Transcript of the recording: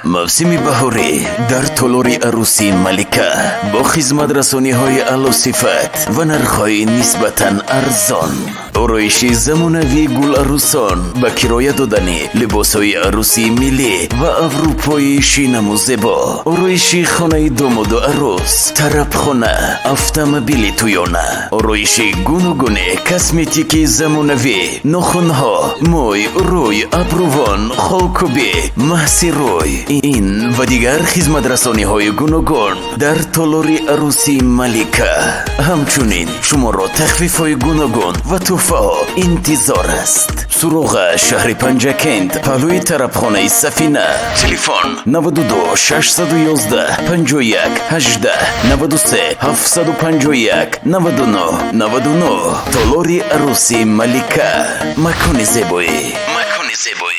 Мавсими баҳорӣ дар толори арӯсии Малика бо хизматрасониҳои аълосифат ва нархҳои нисбатан арзон, ороиши замонавии гуларӯсон, ба кироя додани либосҳои арӯсии миллӣ ва аврупоии шинаму зебо, ороиши хонаи домоду арӯс, тарабхона, автомобили тӯёна, ороиши гуногуни косметики замонавӣ, нохунҳо, мӯй, рӯй, абрувон, холкубӣ, маҳси рӯй, ин ва дигар хизматрасониҳои гуногун дар толори арӯсии Малика. Ҳамчунин шуморо тахфифҳои гуногун ва тӯҳфаҳо интизор аст. Суроға: шаҳри Панҷакент, паҳлӯи тарабхонаи Сафина. Телефон: 92 611 51 18, 93 751 99 99. Толори арӯсии Малика, макони зебоӣ, макони зебоӣ.